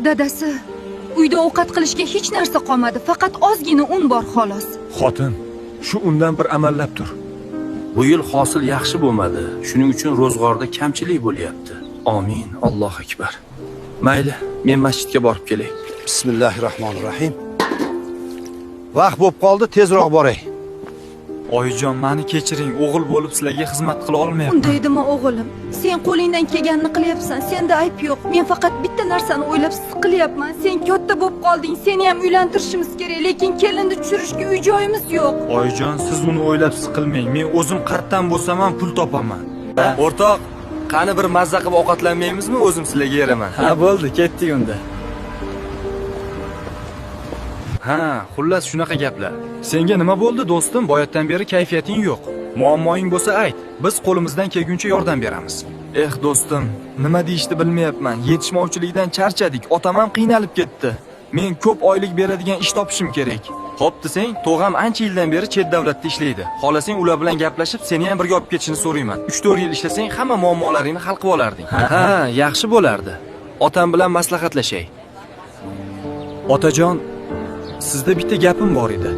Dadasi, uyda ovqat qilishga hech narsa qolmadi, faqat ozgina un bor xolos. Xotin, shu undan bir amallab tur. Bu yil hosil yaxshi bo'lmadi. Shuning uchun ro'zg'orda kamchilik bo'lyapti. Amin. Allohu akbar. Mayli, men masjidga borib kelay. Bismillahirrohmanirrohim. Vaqt bo'lib qoldi, tezroq boray. Oyijon, meni kechiring, o'g'il bo'lib sizlarga xizmat qila olmayapman. Unday dema o'g'lim. Sen qo'lingdan kelganini qilyapsan, senda ayb yo'q. Men faqat bitta narsani o'ylab siqilyapman. Sen katta bo'lib qolding, seni ham uylantirishimiz kerak, lekin kelinni tushirishga uy joyimiz yo'q. Oyijon, siz uni o'ylab siqilmang. Men o'zim qayerdan bo'lsam ham pul topaman. O'rtoq, qani bir mazza qilib ovqatlanmaymizmi? O'zim sizlarga beraman. Ha, bo'ldi, ketdik unda. Ha, xullas shunaqa gaplar. Senga nima bo'ldi do'stim? Boyatdan beri kayfiyating yo'q. Muammoing bo'lsa ayt, biz qo'limizdan kelguncha yordam beramiz. Eh do'stim, nima deyishni bilmayapman. Yetishmovchilikdan charchadik. Otam ham qiynalib ketdi. Men ko'p oylik beradigan ish topishim kerak. Xo'p desang, tog'am ancha yildan beri chet davlatda ishlaydi. Xohlasang ular bilan gaplashib, seni ham birga olib ketishini so'rayman. 3-4 yil ishlasang, hamma muammolaringni hal qilib olarding. Ha, yaxshi bo'lardi. Otam bilan maslahatlashay. Otajon, sizda bitta gapim bor edi.